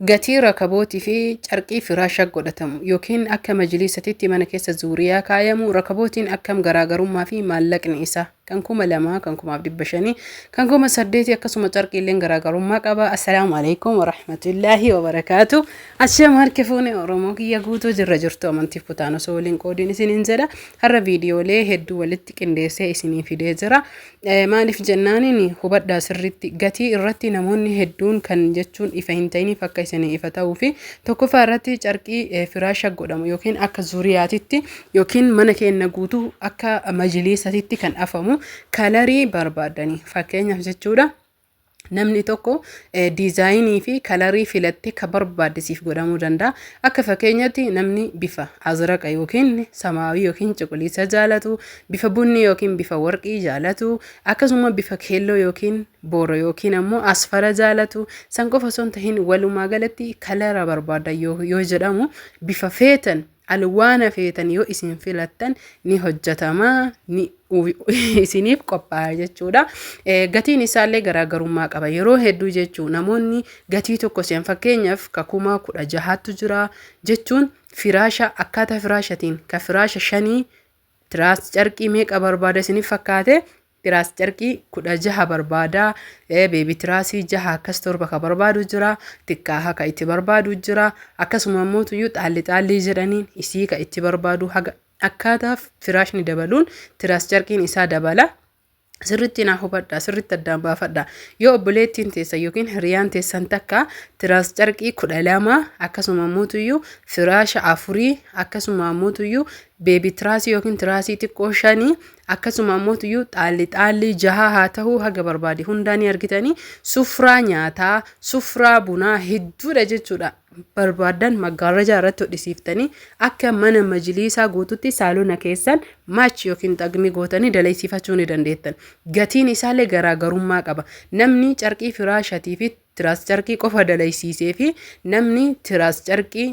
Gatii rakabootii fi carqii firaasha godhatamu yookiin akka majliisatitti mana keessa zuuriyaa kaayamu rakabootiin akkam garaagarummaa fi maallaqni isaa kan 2000, kan 1500, kan 8000, akkasuma carqiilleen garaagarummaa qaba. Assalaamu alaikum warahmatullaahi wabarakaatu. Ashama harki fuune Oromoo kiyya guutuu jirra jirtu amantiif kutaan osoo waliin qoodiin isiniin jedha. Har'a viidiyoolee hedduu walitti qindeessee isinii fidee jira. Maaliif jennaaniin hubadhaa sirriitti gatii irratti namoonni hedduun kan jechuun ifa hin ta'iniif akka isinii ifa ta'uu fi tokkoffaa irratti carqii firaasha godhamu yookiin akka zuriyaatitti yookiin mana keenya guutuu akka majliisatitti kan afamu kalarii barbaadanii fakkeenyaaf jechuudha. Namni tokko diizaayinii fi kalarii filattee ka barbaadde siif godhamuu danda'a. Akka fakkeenyaatti namni bifa azraqa yookiin samaawii yookiin cuquliisa jaalatu, bifa bunni yookiin bifa warqii jaalatu, akkasuma bifa keelloo yookiin boora yookiin ammoo asfara jaalatu, san qofa osoo hin tahin walumaa galatti kalara barbaadda yoo jedhamu bifa feetan alwaana feetan yoo isin filattan ni hojjetama, ni isiniif qophaa'a jechuudha. Gatiin isaallee garaagarummaa qaba. Yeroo hedduu jechuun namoonni gatii tokko seen fakkeenyaaf ka 16,000tu jira jechuun firaasha akkaataa firaashatiin ka firaasha shanii tiraas carqii meeqa barbaada isiniif fakkaate? Tiraas carqii 16 barbaada, beebi tiraasii jaha akkas torba ka barbaadu jira, xiqqaa ka itti barbaadu jira, akkasuma immoo tuyyuu xaalli xaallii jedhaniin isii ka itti barbaadu haga akkaataa firaashni dabaluun tiraas carqiin isaa dabala. Sirriitti naa hubadhaa, sirriitti addaan baafadhaa. Yoo obboleettiin teessan yookiin hiriyaan teessan takka tiraas carqii 12 akkasuma immoo tuyyuu firaasha afurii akkasuma immoo tuyyuu beebi tiraasii yookiin tiraasii xiqqoo shanii akkasuma ammoo tuyyuu xaalli xaallii jahaa haa ta'uu haga barbaade hundaa ni argitanii sufraa nyaataa sufraa bunaa hedduudha jechuudha. Barbaadan maggaarrajaa irratti hodhisiiftanii akka mana majliisaa guututti saalona keessan maach yookiin xaqmii gootanii dalaysiifachuu ni dandeettan. Gatiin isaallee garaagarummaa qaba. Namni carqii firaashatii fi tiraas carqii qofa dalaysiisee fi namni tiraas carqii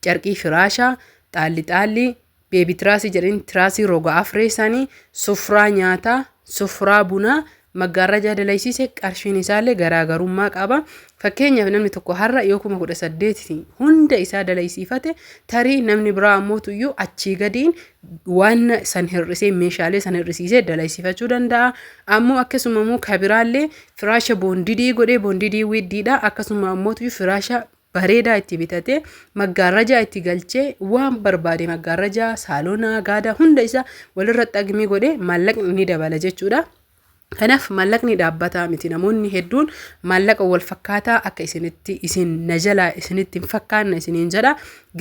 carqii firaashaa xaalli xaallii beebi tiraasii jedhanii tiraasii roga afree sanii sufraa nyaataa sufraa bunaa maggaarrajaa dalaysiise qarshiin isaallee garaagarummaa qaba. Fakkeenyaaf namni tokko har'a yoo 18,000 hunda isaa dalaysiifate tarii namni biraa ammoo tuyyuu achii gadiin waan san hir'isee meeshaalee san hir'isiisee dalaysiifachuu danda'a. Ammoo akkasuma immoo kabiraallee firaasha boondidii godhee boondidii widdiidha akkasuma ammoo tuyyuu firaasha bareedaa itti bitatee maggaarrajaa itti galchee waan barbaade maggaarrajaa saalonaa gaadaa hunda isaa walirra xagmii godhee maallaqni ni dabala jechuudha. Kanaaf maallaqni dhaabbataa miti namoonni hedduun maallaqa wal fakkaataa akka isinitti isin na jalaa isinitti hin fakkaanne isiniin jedha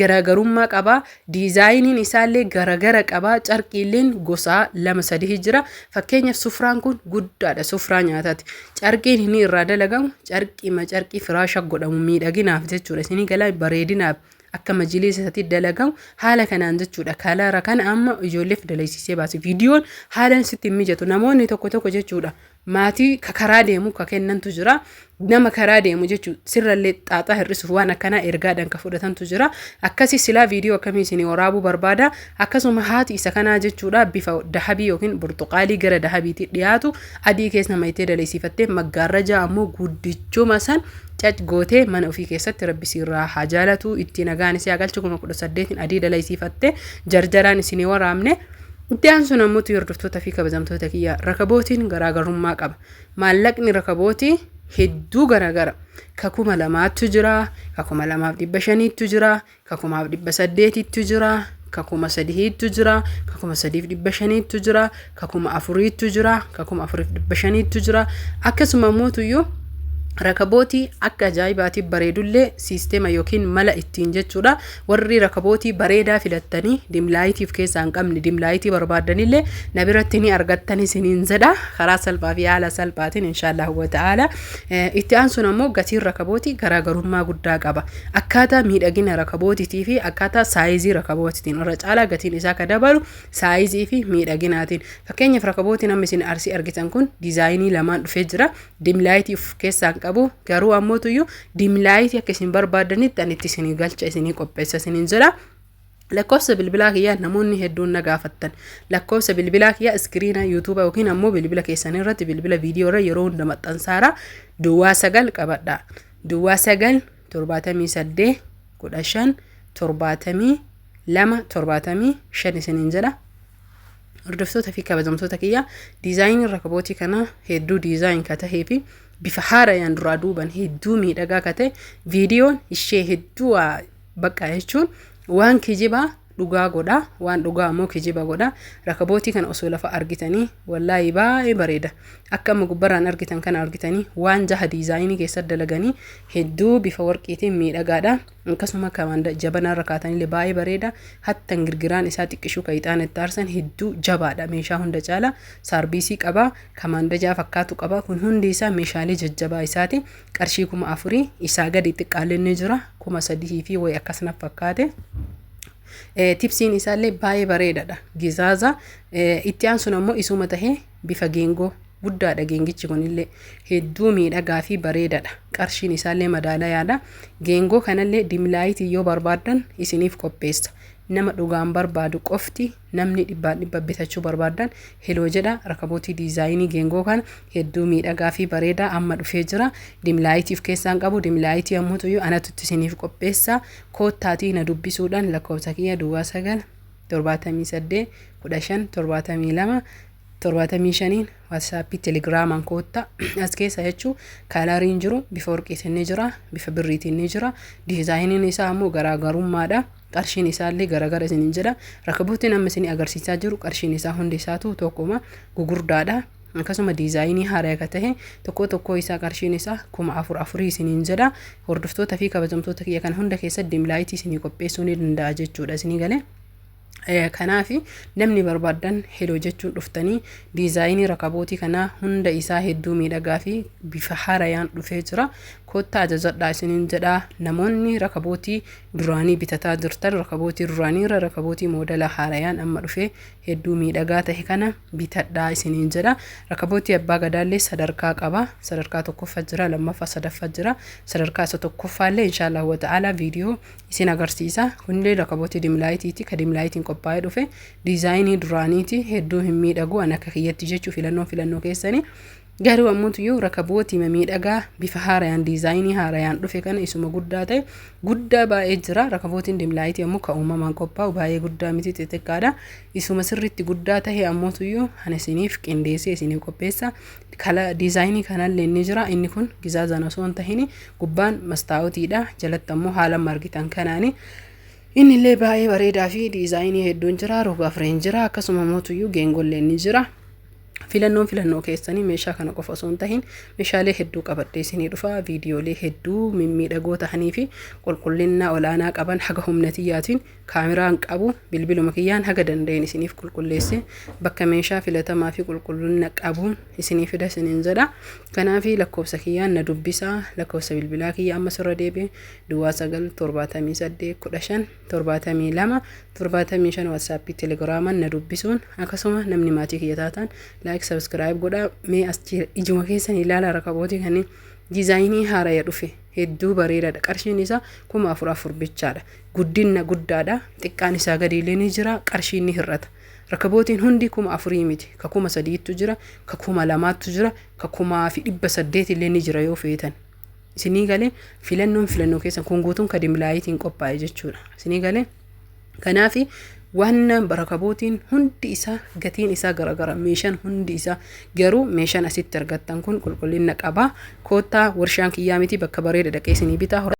garaagarummaa qaba diizaayiniin isaallee garagara qaba carqiilleen gosaa lama sadii jira fakkeenyaaf sufraan kun guddaadha sufraa nyaataati Carqiin inni irraa dalagamu carqima carqii firaasha godhamu miidhaginaaf jechuudha. Isinii galaa bareedinaaf akka majiliisa isaatti dalagamu haala kanaan jechuudha. Kalara kana amma ijoolleef dalaysiisee baase. Viidiyoon haalaan sitti hin mijatu. Namoonni tokko tokko jechuudha. Maatii ka karaa deemu ka kennantu jira. Nama karaa deemu jechuudha. Sirrallee xaaxaa hir'isuuf waan akkanaa ergaadhaan ka fudhatantu jira. Akkasi silaa viidiyoo akkamii isinii waraabuu barbaada. Akkasuma haati isa kanaa jechuudha bifa dahabii yookiin burtuqaalii gara dahabiitti dhiyaatu adii keessa maytee dalaysiifattee maggaarrajaa ammoo guddichuma san cac gootee mana ofii keessatti rabbi siirraa haa jaalatu itti nagaan isii haa galchu 18,000 adii dalaysiifatte jarjaraan isinii waraabne. Itti aansuun ammoo hordoftoota fi kabajamtoota kiyya rakabootiin garaagarummaa qaba. Maallaqni rakabootii hedduu garaagara. Ka 2000tu jira, ka 2500tu jira, ka 1800tu jira, ka 3000tu jira, ka 3500tu jira, ka 4000tu jira, ka 4500tu jira. Akkasuma immoo tuyyuu rakabootii akka ajaa'ibaatiif bareedullee siisteema yookiin mala ittiin jechuudha. Warri rakabootii bareedaa filattanii dimlaayitii of keessaa hin qabne dimlaayitii barbaaddanillee na biratti ni argattan isiniin jedha. Karaa salphaa fi haala salphaatiin inshaallah wa ta'ala. Itti aansuun ammoo gatiin rakabootii garaagarummaa guddaa qaba. Akkaataa miidhagina rakabootiitii fi akkaataa saayizii rakabootiitiin irra caalaa gatiin isaa ka dabalu saayizii fi miidhaginaatiin. Fakkeenyaaf rakabootiin amma isin Arsii argitan kun diizaayinii lamaan dhufee jira. Dimlaayitii of keessaa hin qabu. Garuu ammoo tuyyuu dimlaayitii akka isin barbaaddanitti ani itti isinii galcha isinii qopheessa isiniin jedha. Lakkoofsa bilbilaa kiyyaa namoonni hedduun na gaafattan. Lakkoofsa bilbilaa kiyyaa iskiriina yuutuuba yookiin ammoo bilbila keessan irratti bilbila viidiyoo irra yeroo hunda maxxansaara. Duwwaa 9 qabadha. Duwwaa 9 78 15 72 75 isiniin jedha. Hordoftoota fi kabajamtoota kiyya, diizaayiniin rakabootii kana hedduu design ka tahee fi bifa haarayaan duraa duuban hedduu miidhagaa ka ta'e, viidiyoon ishee hedduu bakka jechuun waan kijibaa dhugaa godha, waan dhugaa ammoo kijiba godha. Rakabootii kana osoo lafa argitanii, wallaahi baay'ee bareeda. Akka amma gubbarraan argitan kana argitanii, waan jaha diizaayinii keessatti dalaganii hedduu bifa warqiitiin miidhagaadha. Akkasuma kamaan jabanaa irra kaatanillee baay'ee bareeda. Hattan girgiraan isaa xiqqishuu kan ixaana itti aarsan hedduu jabaadha. Meeshaa hunda caala saarbiisii qaba, kamaandajaa fakkaatu qaba. Kun hundi isaa meeshaalee jajjabaa isaati. Qarshii 4000 isaa gadi xiqqaallee ni jira, 3000 fi wayi akkasuma fakkaate. Tipsiin isaallee baay'ee bareedaadha. Gizaaza itti aansuun ammoo isuma tahee bifa geengoo guddaadha. Geengichi kunillee hedduu miidhagaa fi bareedaadha. Qarshiin isaallee madaalayaadha. Geengoo kanallee dim light yoo barbaaddan isiniif qopheessa. Nama dhugaan barbaadu qofti, namni dhibbaan dhibba bitachuu barbaaddan hello jedha. Rakabootii diizaayinii geengoo kana hedduu miidhagaa fi bareedaa amma dhufee jira. Dim light of keessaan qabu, dim light ammoo tuyyuu anatutti isiniif qopheessa. Koottaatii na dubbisuudhaan lakkoofsa kiyya 09 78 15 72 75n WhatsAppii, Telegramaan koottaa. As keessa jechuu coloriin jiru bifa warqiitiin ni jira, bifa birriitiin ni jira. Diizaayiniin isaa ammoo garaagarummaadha. Qarshiin isaallee garagara isiniin jedha. Rakabootiin amma isinii agarsiisaa jiru qarshiin isaa hundi isaatu tokkuma, gugurdaadha. Akkasuma diizaayinii haaraa akka ta'e tokko tokkoo isaa qarshiin isaa 4000 afurii isiniin jedha. Hordoftoota fi kabajamtoota kiyya, kan hunda keessatti dim light isinii qopheessuu ni danda'a jechuudha isinii galee. Kanaaf namni barbaaddan hello jechuun dhuftanii diizaayinii rakabootii kanaa hunda isaa hedduu miidhagaa fi bifa haarayaan dhufee jira. Koottaa ajajadhaa isiniin jedhaa. Namoonni rakabootii duraanii bitataa jirtan, rakabootii duraaniirra rakabootii moodela haarayaan amma dhufee hedduu miidhagaa ta'e kana bitadhaa isiniin jedha. Rakabootii abbaa gadaallee sadarkaa qaba. Sadarkaa tokkoffaa jira, lammaffaa, sadaffaa jira. Sadarkaa isa tokkoffaallee inshaallah wa ta'ala viidiyoo isin agarsiisa. Kunillee rakabootii dim lightiiti. Ka dim lightiin qophaa'ee dhufe diizaayinii duraaniiti. Hedduu hin miidhagu an akka kiyyatti jechuu, filannoon filannoo keessanii. Garuu ammoo rakabootii miidhagaa bifa haarayaan diizaayinii haarayaan dhufe kana isuma guddaa ta'e guddaa baay'ee jira. Rakabootiin dim light ammoo kan uumamaan qophaa'u baay'ee guddaa miti, xixiqqaadha. Isuma sirriitti guddaa ta'e ammoo an isiniif qindeessee isiniif qopheessa. Kala diizaayinii kanallee ni jira. Inni kun gizaazaan osoo hin tahin gubbaan mastaa'otiidha. Jalatti ammoo haala argitan kanaani. Inni illee baay'ee bareedaa fi diizaayinii hedduun jira. Roga afreen jira. Akkasuma mootuyyuu geengollee ni jira. Filannoon filannoo keessanii. Meeshaa kana qofa osoo hin tahin meeshaalee hedduu qabadhee isinii dhufa. Viidiyoolee hedduu mimmiidhagoo tahanii fi qulqullina olaanaa qaban haga humna tiyyaatiin, kaameraan qabu bilbiluma kiyyaan haga danda'een isiniif qulqulleesse bakka meeshaa filatamaa fi qulqullina qabuun isinii fida isiniin jedha. Kanaaf lakkoofsa kiyyaan na dubbisaa. Lakkoofsa bilbilaa kiyya amma sirra deebi'e 09 78 15 72 75 WhatsAppii, Telegramaan na dubbisuun, akkasuma namni maatii kiyya taatan like, subscribe godhaa. Mee as ijuma keessan ilaala. Rakabootii kanneen diizaayinii haaraya dhufe hedduu bareedaadha. Qarshiin isaa 4000 afur bichaadha. Guddina guddaadha. Xiqqaan isaa gadiillee ni jira, qarshiin ni hir'ata. Rakabootiin hundi 4000 miti. Ka 3000tu jira, ka 2000tu jira, ka 1800 illee ni jira yoo feetan. Isinii galee? Filannoon filannoo keessan. Kun guutuun ka dim lightiin qophaa'e jechuudha. Isinii galee? Kanaaf waan rakabootiin hundi isaa gatiin isaa garagara. Meeshaan hundi isaa garuu meeshaan asitti argattan kun qulqullina qaba. Koottaa, warshaan kiyyaa miti, bakka bareeda dhaqee isinii bitaa.